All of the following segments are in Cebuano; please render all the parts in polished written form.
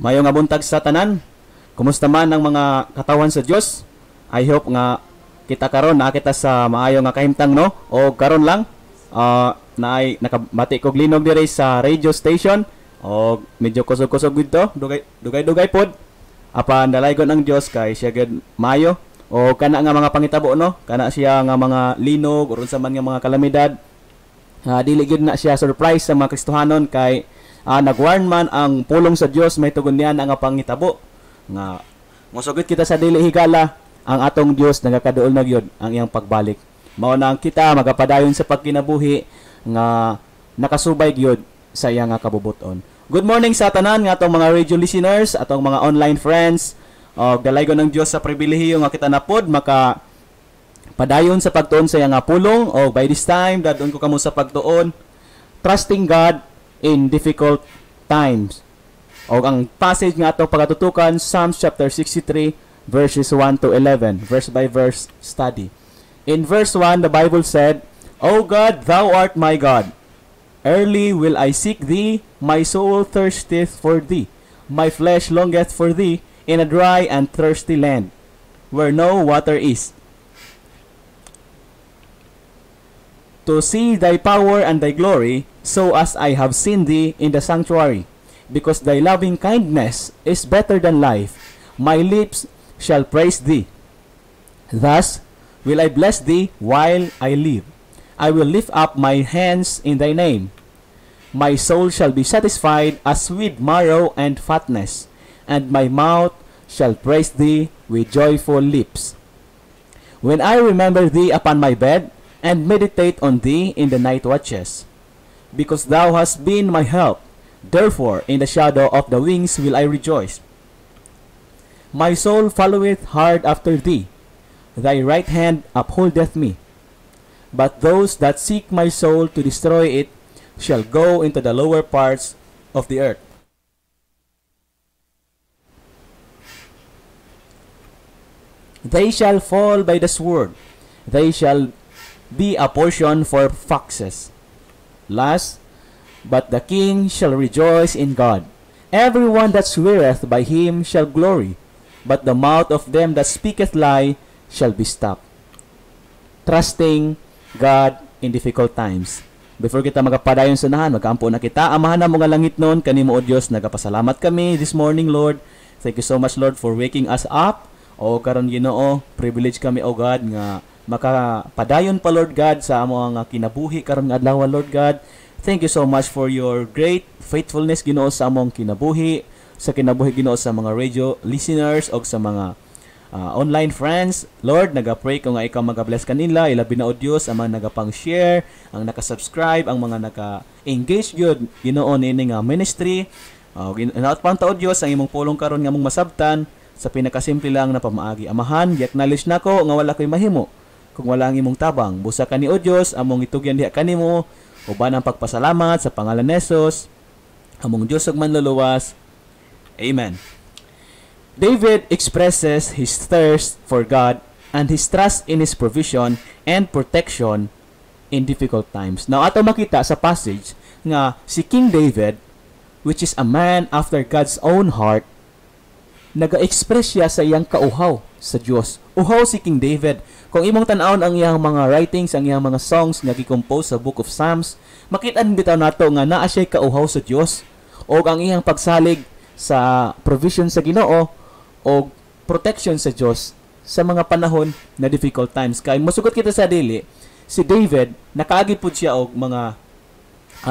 Mayo nga buntag sa tanan. Kumusta man ang mga katawan sa Dios? I hope nga kita karon naa kita sa maayo nga kahimtang, no? O karon lang naay nakabati kog linog diri sa radio station o medyo kusog-kusog dito, dugay dugay dugay pod. Apan dalaygon ang Dios kay siya gud maayo. O kana nga mga pangitabo, no? Kana siya nga mga linog or unsa man nga mga kalamidad. Dili gyud na siya surprise sa mga Kristohanon kay nagwarn man ang pulong sa Dios may tugon niya nga pangitabo nga mosugot kita sa dili higala, ang atong Dios nagakaduol na gyud ang iyang pagbalik. Mao na ang kita magapadayon sa pagkinabuhi nga nakasubay gyud sa iya nga kabubuton. Good morning sa tanan nga atong mga radio listeners, atong mga online friends. Og dalaygon ng Dios sa pribilehiyo nga kita napod maka padayon sa pagtuon sa iya nga pulong. O by this time dadon ko kamo sa pagtuon, trusting God in difficult times. O ang passage nga atong pagatutukan, Psalms chapter 63 verses 1 to 11, verse by verse study. In verse 1, the Bible said, "O God, thou art my God. Early will I seek thee, my soul thirsteth for thee. My flesh longeth for thee in a dry and thirsty land, where no water is. To see thy power and thy glory, so as I have seen thee in the sanctuary. Because thy loving kindness is better than life, my lips shall praise thee. Thus will I bless thee while I live. I will lift up my hands in thy name. My soul shall be satisfied as with marrow and fatness, and my mouth shall praise thee with joyful lips. When I remember thee upon my bed, and meditate on thee in the night watches. Because thou hast been my help, therefore in the shadow of the wings will I rejoice. My soul followeth hard after thee, thy right hand upholdeth me. But those that seek my soul to destroy it shall go into the lower parts of the earth. They shall fall by the sword, they shall be a portion for foxes. Last, but the king shall rejoice in God. Everyone that sweareth by him shall glory, but the mouth of them that speaketh lie shall be stopped." Trusting God in difficult times. Before kita magapadayon sa nahan, magkaampo na kita. Amahan na mga langit nun, kanimo o Dios, nagapasalamat kami this morning, Lord. Thank you so much, Lord, for waking us up. O karon Ginoo, privilege kami, O God, nga makapadayon pa, Lord God, sa among kinabuhi karon nga adlaw, Lord God. Thank you so much for your great faithfulness, Ginoo, sa among kinabuhi, sa kinabuhi, Ginoo, sa mga radio listeners og sa mga online friends. Lord, naga-pray ko nga ikaw maga-bless kanila, ilabi na o Dios ang mga nagapang-share, ang naka-subscribe, ang mga naka-engage gyud, Ginoo, niini nga ministry. Inaot pa o Dios ang imong pulong karon nga among masabtan sa pinakasimple lang na pamaagi. Amahan, gi-acknowledge nako nga wala koy mahimo kung wala ang imong tabang. Busa kani o Dios, among itugyan diha kanimo uban ang pagpasalamat sa pangalan ni Jesus, among Dios ug manluluwas. Amen. David expresses his thirst for God and his trust in his provision and protection in difficult times. Now, ato makita sa passage nga si King David, which is a man after God's own heart, naga-express siya sa iyang kauhaw sa Dios. Uhaw si King David. Kung imong tan-awon ang iyang mga writings, ang iyang mga songs nga gi-compose sa Book of Psalms, makita bitaw nato nga naa siya kauhaw sa Dios og ang iyang pagsalig sa provision sa Ginoo og protection sa Dios sa mga panahon na difficult times. Kay mosugot kita sa dili, si David nakaagi pud siya og mga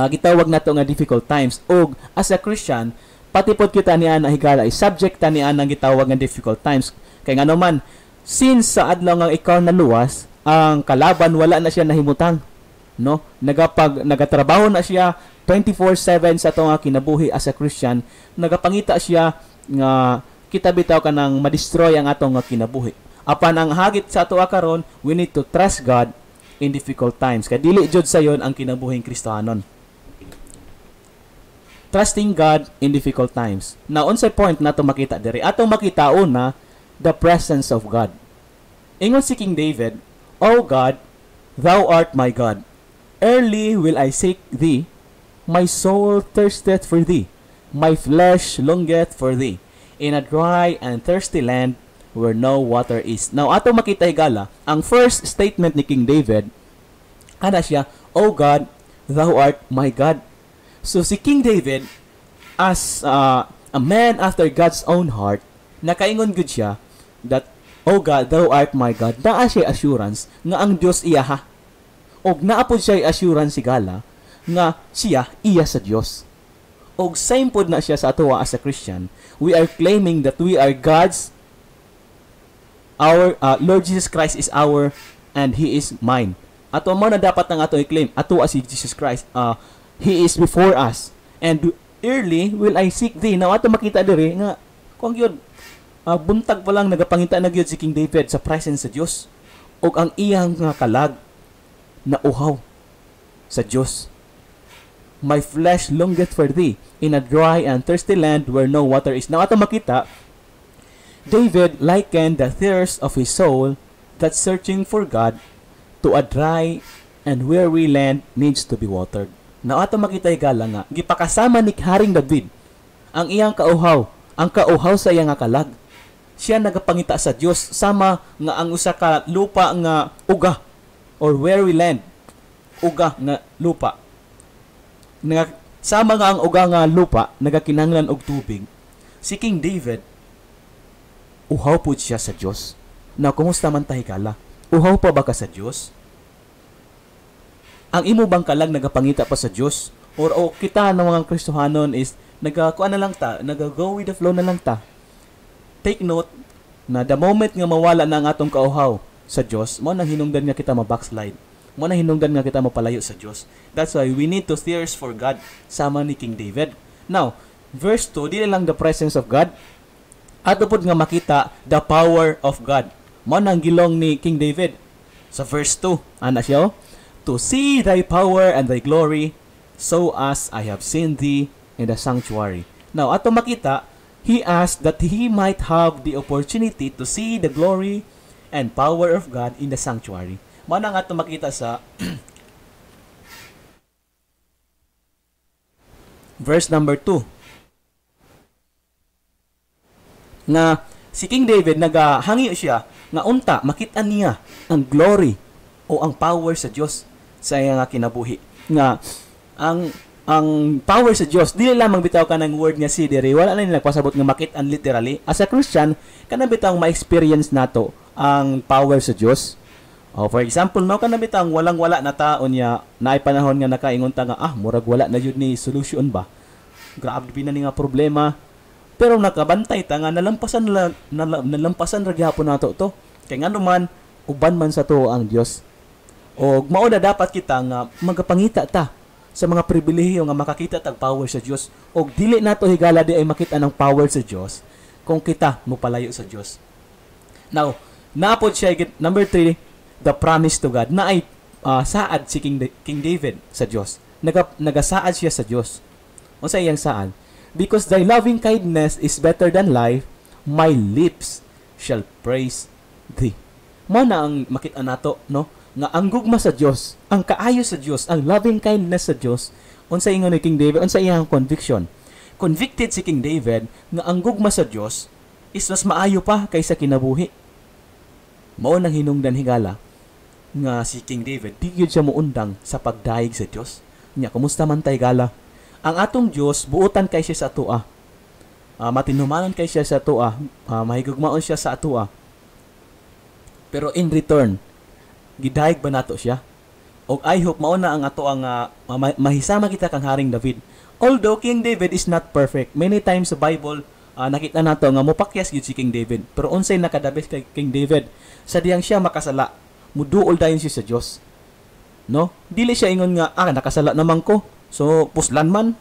gitawag nato nga difficult times, og as a Christian pati pod kita niya na higala ay subject ta niya ang gitawag nga difficult times. Kay ngano man, since sa adlaw nga ikaw naluwas, ang kalaban wala na siya nahimutang, no? Nagatrabaho na siya 24/7 sa atong kinabuhi as a Christian, nagapangita siya nga kita bitaw kanang ma-destroy ang atong kinabuhi. Apan ang hagit sa ato karon, we need to trust God in difficult times. Kay dili jud sayon ang kinabuhing Kristohanon. Trusting God in difficult times. Now, unsay point nato makita diri? Atong makita una, the presence of God. Ingon si King David, "O God, thou art my God. Early will I seek thee. My soul thirsteth for thee. "My flesh longeth for thee in a dry and thirsty land where no water is." Now, ato makita, higala, ang first statement ni King David, ana siya, "O God, thou art my God." So, si King David, as a man after God's own heart, nakaingon gud siya that, "O God, thou art my God." Naa siya assurance nga ang Dios iya ha. Og naa pod siya assurance, higala, nga siya iya sa Dios. Og same pod na siya sa atoa as a Christian. We are claiming that we are God's. Our Lord Jesus Christ is our and He is mine. Ato mo na dapat ang ato i-claim. Ato si Jesus Christ. He is before us. And early will I seek thee. Now ato makita diri nga kung yun buntag pa lang nagapangita na gyud si King David sa presence sa Dios. Og ang iyang nga kalag na uhaw sa Dios. "My flesh longeth for thee in a dry and thirsty land where no water is." Now ato makita, David likened the thirst of his soul that searching for God to a dry and weary land needs to be watered. Now ato makita, higala, nga gipakasama ni Haring David ang iyang kauhaw, ang kauhaw sa iyang nga kalag. Siya nagapangita sa Dios sama nga ang usa ka lupa nga uga or weary land, uga nga lupa. Nga sama nga ang uga nga lupa nagakinahanglan og tubig. Si King David, uhaw pud siya sa Dios. Now, kumusta man ta, higala? Uhaw pa ba ka sa Dios? Ang imo bang kalag nagapangita pa sa Dios? Or o kita ng mga Kristohanon is nagakuan na lang ta, naga-go with the flow na lang ta? Take note na the moment nga mawala na ang atong kauhaw sa Dios, mo nang hinungdan nga kita ma-backslide. Mo nang hinungdan nga kita mapalayo sa Dios. That's why we need to thirst for God sama ni King David. Now, verse 2, dili lang the presence of God, ato pod nga makita the power of God. Mo nang gilong ni King David sa verse 2. Ana siya, oh, "To see thy power and thy glory, so as I have seen thee in the sanctuary." Now, ato makita, he asked that he might have the opportunity to see the glory and power of God in the sanctuary. Mo na nga ato makita sa verse number 2 nga si King David nagahangyo siya nga unta makita niya ang glory o ang power sa Dios sa iyang nga kinabuhi. Nga ang power sa Dios, dili lamang bitaw kanang word nga si diri, wala na nila nagpasabot nga makit-an literally. As a Christian, kanang bitaw ma-experience nato ang power sa Dios. Oh, for example, no, kanang bitaw walang wala na tao niya naay panahon nga nakaingon ta nga, "Ah, murag wala na jud ni solution ba, grabe na ni nga problema," pero nakabantay ta nga nalampasan la, nalampasan ra gyapon nato to, kay ngano man uban man sa to ang Dios. Og mao na dapat kita nga magapangita ta sa mga pribilehiyo nga makakita tag power sa Dios. Og dili nato, higala, di ay makita ng power sa Dios kung kita mopalayo sa Dios. Now, naapod siya number 3, the promise to God. Na ay saad si King David sa Dios. Nagasaad siya sa Dios. Unsa iyang saad? "Because thy loving kindness is better than life, my lips shall praise thee." Mo na ang makita nato, no? Nga ang gugma sa Dios, ang kaayo sa Dios, ang loving kindness sa Dios, unsa ingon ni King David, unsa iyang conviction? Convicted si King David nga ang gugma sa Dios is mas maayo pa kaysa kinabuhi. Mao nang hinungdan, higala, nga si King David di gyud siya muundang sa pagdayeg sa Dios. Nya kumusta man tay, higala? Ang atong Dios buotan kay siya sa atoa. Matinumanon kay siya sa atoa, mahigugmaon siya sa atoa. Pero in return, gidayeg ba nato siya? Og I hope mao na ang ato ang mahisama kita kang Haring David. Although King David is not perfect, many times sa Bible nakita nato nga mopakyas gyud si King David. Pero unsay nakadabis kay King David? Sa diyang siya makasala, muduol dayon siya sa Dios. No? Dili siya ingon nga, "Ah, nakasala naman ko. So puslan man."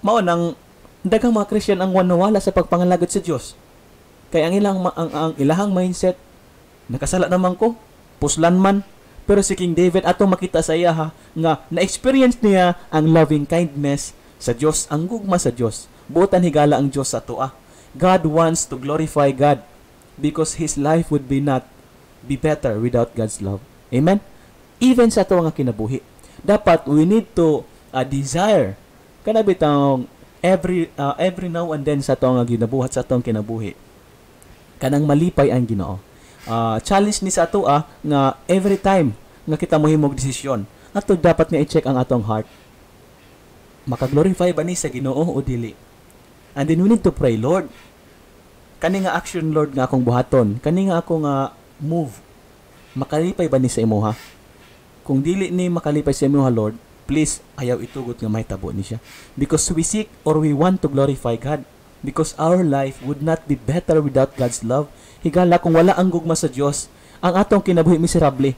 Mao nang daghang mga Christian ang nawala sa pagpangalagad sa Dios. Kay ang ilahang mindset, "Nakasala naman ko, puslan man." Pero si King David, ato makita sa iya ha, nga na-experience niya ang loving kindness sa Dios, ang gugma sa Dios. Buotan, higala, ang Dios sa atoa. God wants to glorify God because his life would be not be better without God's love. Amen? Even sa ato nga kinabuhi. Dapat we need to desire Kana bitawng every now and then sa atong nga ginabuhat, sa atong kinabuhi, kanang malipay ang Ginoo. Challenge ni sa ato nga every time nga kita mohimog desisyon, ato dapat nga i-check ang atong heart. Makaglorify ba ni sa Ginoo o dili? And then we need to pray, "Lord, kani nga action, Lord, nga akong buhaton, kani nga ako nga move, makalipay ba ni sa imuha? Kung dili ni makalipay sa imuha, Lord, please ayaw itugot nga mahitabo ni siya." Because we seek or we want to glorify God. Because our life would not be better without God's love. Higala, kung wala ang gugma sa Dios, ang atong kinabuhi miserable.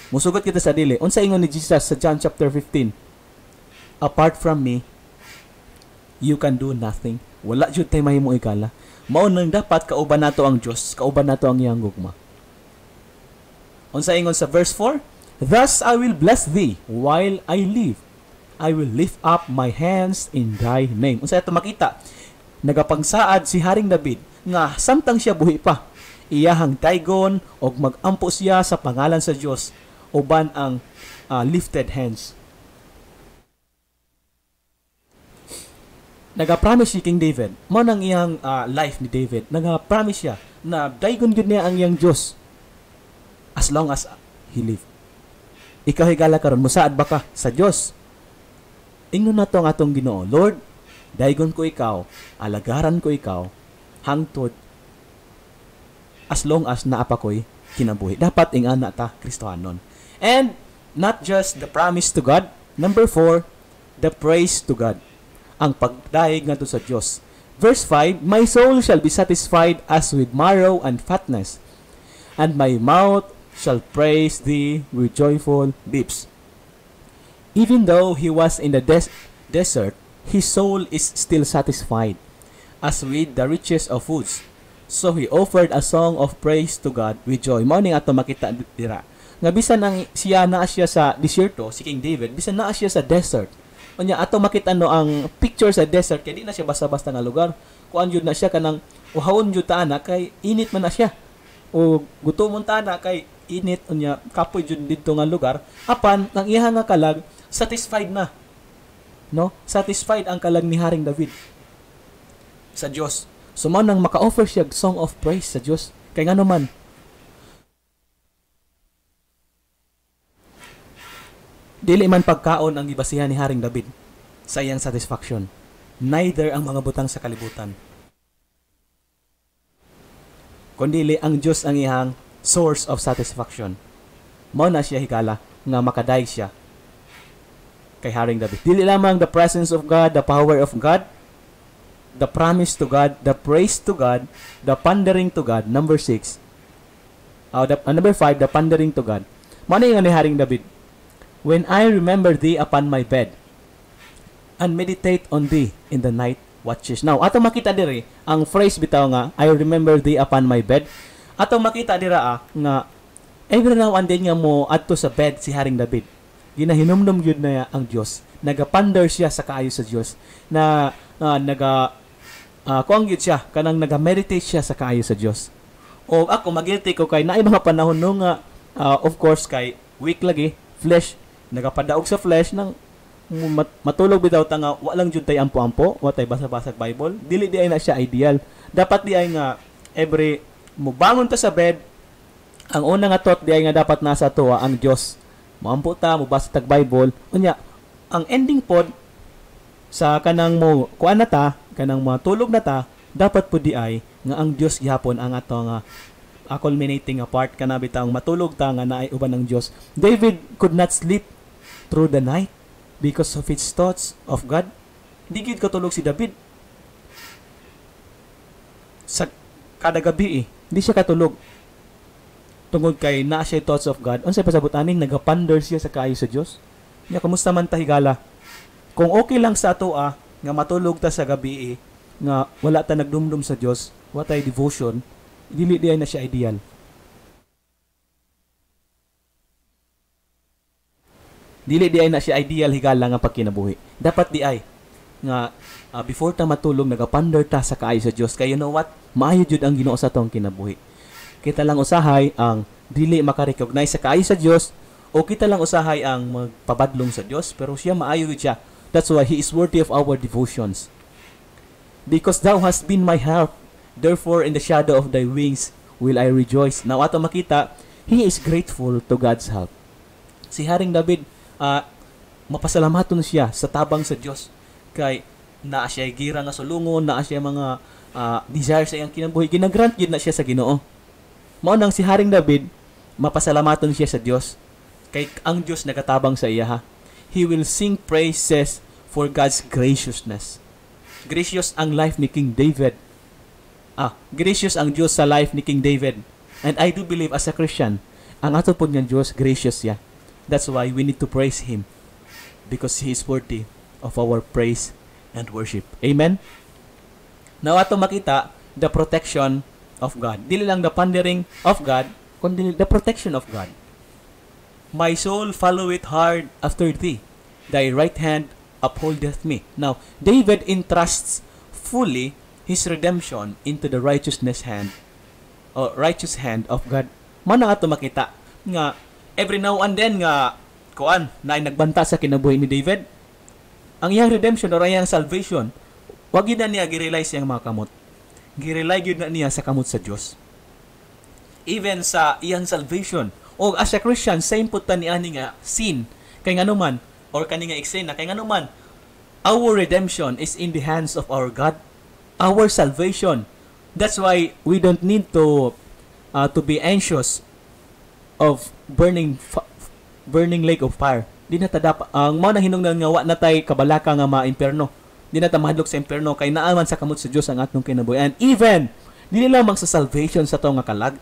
Musugot kita sa dili. Unsa ingon ni Jesus sa John chapter 15? "Apart from me, you can do nothing." Wala jud tay mahimo, higala. Mao nang dapat kauban nato ang Dios, kauban nato ang iyang gugma. Unsa ingon sa verse 4? "Thus I will bless thee while I live. I will lift up my hands in thy name." Unsa ato makita? Nagapangsaad si Haring David nga samtang siya buhi pa, iyahang daygon og magampo siya sa pangalan sa Dios uban ang lifted hands. Naga-promise si King David, mao nang iyang life ni David, naga-promise siya na daygon gyud niya ang iyang Dios as long as he live. Ikaw, higala, karon musaad ba ka sa Dios? Ingnon nato ang atong Ginoo, "Lord, daygon ko ikaw, alagaran ko ikaw hangtod as long as naa pa ko'y kinabuhi." Dapat ingana ta, Kristohanon. And not just the promise to God, number 4, the praise to God. Ang pagdayeg ngadto sa Dios. Verse 5, "My soul shall be satisfied as with marrow and fatness, and my mouth shall praise thee with joyful lips." Even though he was in the desert, his soul is still satisfied, as with the riches of foods. So he offered a song of praise to God with joy. Mao ning ato makita dira. Nga bisan ang siya naa siya sa desierto, si King David, bisan naa siya sa desert. Unya ato makita no ang picture sa desert kay di na siya basta-basta nga lugar. Kuan jud na siya, kanang uhawon jud ta ana kay init man na siya. O gutomon ta ana kay init, unya kapoy jud didto nga lugar. Apan ang iya nga kalag satisfied na. No? Satisfied ang kalag ni Haring David sa Dios. So mao nang maka-offer siya og song of praise sa Dios. Kay ngano man, dili man pagkaon ang gibasihan ni Haring David sa iyang satisfaction. Neither ang mga butang sa kalibutan. Kundili ang Dios ang iyang source of satisfaction. Mao na siya, higala, nga makadayeg siya kay Haring David. Dili lamang the presence of God, the power of God, the promise to God, the praise to God, the pondering to God. Number 6. Number 5, the pondering to God. Mao na ni Haring David. "When I remember thee upon my bed, and meditate on thee in the night watches." Now, ato makita diri ang phrase bitaw nga "I remember thee upon my bed." Ato makita dira nga every now and then nga mo adto sa bed si Haring David, ginahinumdum gyud niya ang Dios. Nagaponder siya sa kaayo sa Dios. Na naga kuang gyud siya, kanang naga-meditate siya sa kaayo sa Dios. O ako magilty ko kay naay mga panahon no nga of course kay weak lagi, flesh, nagapadaog sa flesh nang matulog bitaw ta nga wa lang jud tay ampo-ampo, wa tay basa-basag Bible. Dili di ay na siya ideal. Dapat di ay nga every mubangon ta sa bed, ang una nga thought di ay nga dapat nasa tuwa ang Dios. Moampo ta, mobasa tag Bible. Unya, ang ending pod sa kanang mo kuan na ta, kanang matulog na ta, dapat pod di ay nga ang Dios gihapon ang ato nga culminating nga part, kana bitawng matulog ta nga naay uban ang Dios. David could not sleep through the night because of his thoughts of God. Hindi gid katulog si David. Sa kada gabi eh, hindi siya katulog. Tungod kay naa siya thoughts of God. Unsay pasabot ani, nagaponder siya sa kaayo sa Dios. Nya kumusta man ta, higala? Kung okay lang sa ato nga matulog ta sa gabi eh, nga wala ta nagdumdum sa Dios, wa tay devotion, dili di ay na siya ideal. Dili di ay na siya ideal, higala, nga pagkinabuhi. Dapat di ay nga before ta matulog nagaponder ta sa kaayo sa Dios kay you know what? Maayo jud ang Ginoo sa atong kinabuhi. Kita lang usahay ang dili makarecognize sa kaayo sa Dios o kita lang usahay ang magpabadlong sa Dios, pero siya maayo jud siya. That's why He is worthy of our devotions. Because thou hast been my help, therefore in the shadow of thy wings will I rejoice. Now ato makita, he is grateful to God's help. Si Haring David, mapasalamaton siya sa tabang sa Dios kay naa siya gira nga sulungon, naa siya mga desire sa iyang kinabuhi, ginagrant gyud na siya sa Ginoo. Mao nang si Haring David, mapasalamaton siya sa Dios kay ang Dios nagatabang sa iya ha. He will sing praises for God's graciousness. Gracious ang life ni King David. Gracious ang Dios sa life ni King David. And I do believe as a Christian, ang ato pod nga Dios, gracious siya. That's why we need to praise Him because He is worthy of our praise and worship. Amen? Now ato makita the protection of God. Dili lang the pondering of God, kundi the protection of God. My soul followeth hard after thee. Thy right hand upholdeth me. Now, David entrusts fully his redemption into the righteousness hand or righteous hand of God. Mao na ato makita nga every now and then nga kuan na nagbanta sa kinabuhi ni David. Ang iyang redemption or iyang salvation, wag gyud na niya gi-rely sa iyang mga kamot. Gi-rely gyud na niya sa kamot sa Dios. Even sa iyang salvation. O as a Christian, same pud ta ni ani nga sin. Kay ngano man or kani nga eksena, kay ngano man our redemption is in the hands of our God. Our salvation. That's why we don't need to be anxious of burning lake of fire. Di na ta dapat ang mao nang hinungdan nga wa na tay kabalaka nga ma-impierno. Di na ta mahadlok sa impierno kay naa man sa kamot sa Dios ang atong kinabuhi. And even dili lamang sa salvation sa ato nga kalag,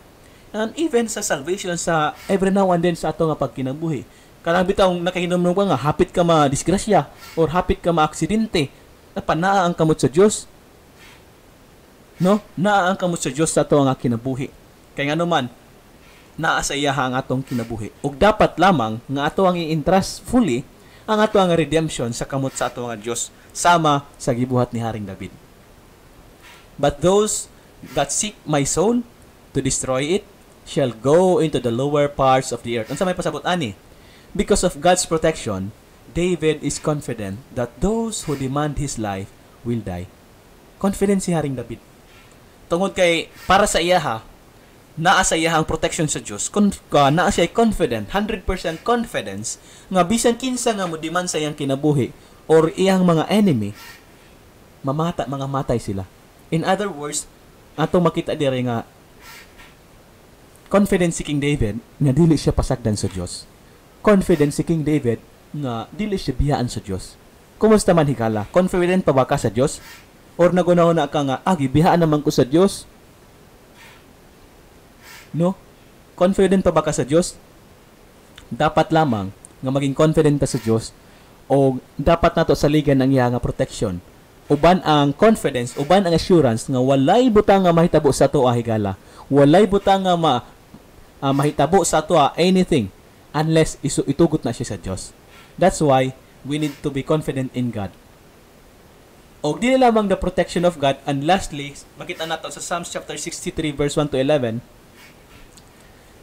and even sa salvation sa every now and then sa ato nga pagkinabuhi. Kanang bitaw nakahinumdum ka nga hapit ka ma-disgrasya or hapit ka ma-aksidente, naa ang kamot sa Dios. No? Naa ang kamot sa Dios sa ato nga kinabuhi. Kay ngano man, naa sa iya ang atong kinabuhi. Ug dapat lamang nga ato ang i-entrust fully ang ato ang redemption sa kamot sa ato nga Dios, sama sa gibuhat ni Haring David. But those that seek my soul to destroy it shall go into the lower parts of the earth. Unsa may pasabot ani? Because of God's protection, David is confident that those who demand his life will die. Confident si Haring David. Tungod kay para sa iya ha, naa sa iya ang protection sa Dios. Naa siya confident, 100% confidence nga bisan kinsa nga mo demand sa iyang kinabuhi or iyang mga enemy, mamata mga matay sila. In other words, atong makita diri nga confident si King David nga dili siya pasagdan sa Dios. Confident si King David nga dili siya biyaan sa Dios. Kumusta man, higala? Confident pa ba ka sa Dios? Or naguna-una ka nga, "Ah, gibiyaan naman ko sa Dios"? No? Confident pa ba ka sa Dios? Dapat lamang nga maging confident ka sa Dios o dapat nato saligan ang iya nga protection. Uban ang confidence, uban ang assurance nga walay butang nga mahitabo sa ato, higala. Walay butang nga mahitabo sa ato, anything unless itugot na siya sa Dios. That's why we need to be confident in God. Og dili lamang the protection of God, and lastly, makita nato sa Psalms chapter 63 verse 1 to 11,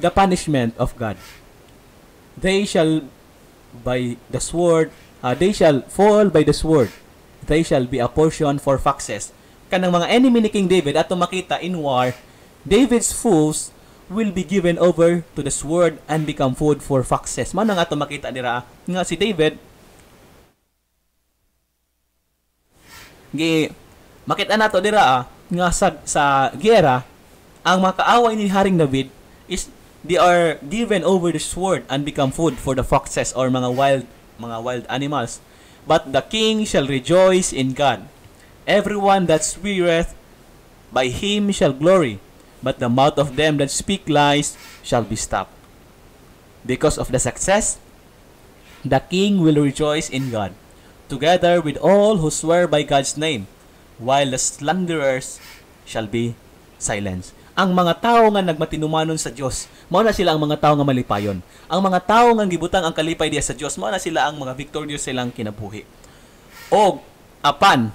the punishment of God. They shall by the sword, they shall fall by the sword. They shall be a portion for foxes. Kanang mga enemy ni King David ato makita in war, David's foes will be given over to the sword and become food for foxes. Mao nang ato makita dira nga si David gi makita nato dira nga sa giyera, ang mga kaaway ni Haring David is they are given over the sword and become food for the foxes or mga wild animals. But the king shall rejoice in God. Everyone that sweareth by him shall glory, but the mouth of them that speak lies shall be stopped. Because of the success, the king will rejoice in God, together with all who swear by God's name, while the slanderers shall be silenced. Ang mga tao nga nagmatinumanon sa Dios, mao na sila ang mga tao nga malipayon. Ang mga tao nga gibutang ang kalipay diya sa Dios, mao na sila ang mga victorious silang kinabuhi. Og apan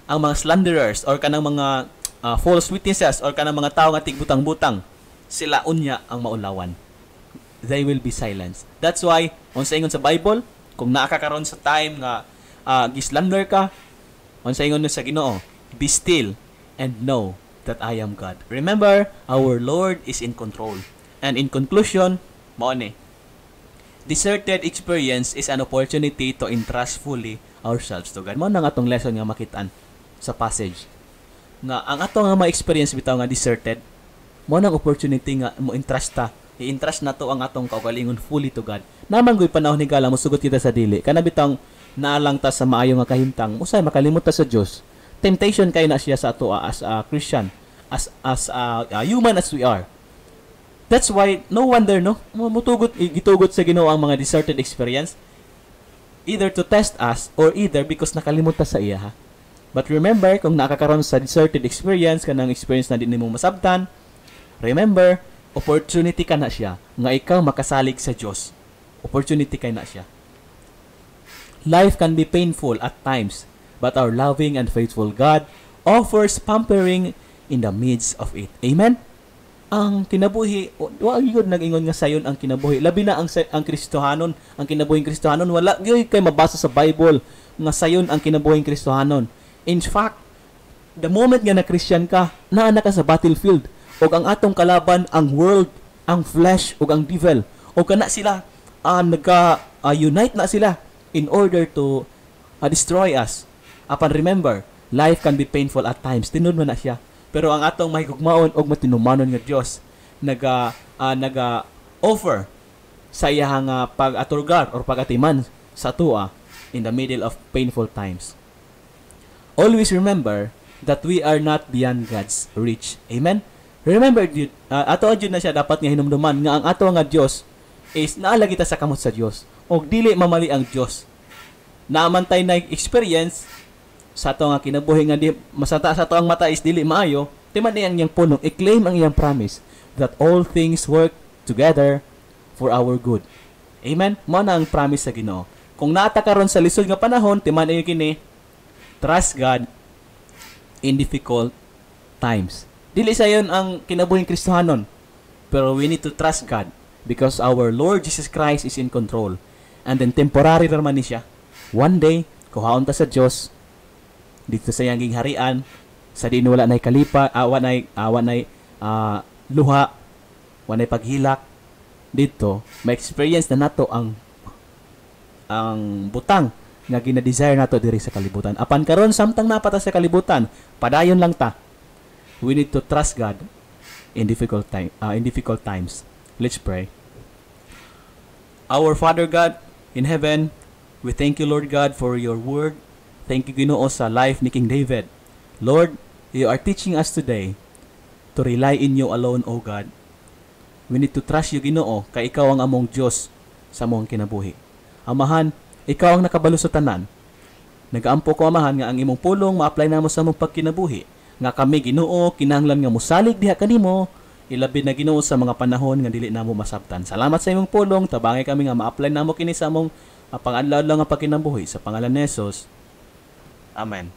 ang mga slanderers or kanang mga false witnesses or kanang mga tao nga tigbutang-butang, sila unya ang maulawan. They will be silenced. That's why unsa ingon sa Bible, kung naa ka karon sa time nga gislander ka. Unsa ingon sa Ginoo? "Be still and know that I am God." Remember, our Lord is in control. And in conclusion, mao ni, deserted experience is an opportunity to entrust fully ourselves to God. Mao nang atong lesson nga makitaan sa passage. Nga ang ato nga ma-experience bitaw nga deserted, mao nang opportunity nga mo entrust ta. I-entrust nato ang atong kaugalingon fully to God. Naman goy panahon higala mosugot kita sa dili. Kana bitang naalang ta sa maayo nga kahimtang, usay makalimot ta sa Dios. Temptation kay na siya sa ato as a Christian, as a human as we are. That's why no wonder, no, mutugot, gitugot sa Ginoo ang mga deserted experience either to test us or either because nakalimot ta sa iya, ha. But remember, kung nakakaroon sa deserted experience, kanang experience na di nimo masabtan, remember, opportunity ka na siya nga ikaw makasalig sa Dios. Opportunity kay na siya. Life can be painful at times, but our loving and faithful God offers pampering in the midst of it. Amen? Ang kinabuhi, wa gyud nag-ingon nga sayon ang kinabuhi. Labi na ang Kristohanon, ang kinabuhing Kristohanon, wala gyud kay mabasa sa Bible nga sayon ang kinabuhing Kristohanon. In fact, the moment nga na Christian ka, naa na ka sa battlefield. Ug ang atong kalaban ang world, ang flesh ug ang devil. O kana sila nagka unite na sila in order to destroy us. Apan remember, life can be painful at times. Tinud man na siya. Pero ang atong mahigugmaon og matinumanon nga Dios naga offer sa iyang pag-aturgar or pag-atiman sa atoa in the middle of painful times. Always remember that we are not beyond God's reach. Amen? Remember, dude, ato jud na siya dapat nga hinumduman nga ang ato nga Dios is naalagi ta sa kamot sa Dios. Og dili mamali ang Dios. Naamantay na experience sa ato nga kinabuhi nga di masata sa ato ang mata is dili maayo, timan ang iyang pulong, i-claim ang iyang promise that all things work together for our good. Amen? Mao na ang promise sa Ginoo. Kung naata karon sa lisod nga panahon, timan ayo kini, trust God in difficult times. Dili sayon ang kinabuhing Kristohanon, pero we need to trust God because our Lord Jesus Christ is in control. And then temporary ra man ni siya. One day, kuhaon ta sa Dios dito sa iyang gingharian sa diin wala nay kalipa, wa nay luha, wa nay paghilak. Dito ma-experience na nato ang butang nga gina-desire nato diri sa kalibutan. Apan karon, samtang naa pa ta sa kalibutan, padayon lang ta. We need to trust God in difficult times. Let's pray. Our Father God in heaven, we thank you, Lord God, for your word. Thank you, Ginoo, sa life ni King David. Lord, you are teaching us today to rely in you alone, O God. We need to trust you, Ginoo, kay ikaw ang among Dios sa among kinabuhi. Amahan, ikaw ang nakabalo sa tanan. Nagaampo ko, Amahan, nga ang imong pulong ma-apply namo sa among pagkinabuhi. Nga kami, Ginoo, kinahanglan nga mosalig diha kanimo, ilabi na, Ginoo, sa mga panahon nga dili namo masabtan. Salamat sa imong pulong, tabangi kami nga ma-apply namo kini sa among pangadlaw nga pagkinabuhi, sa pangalan ni Jesus. Amen.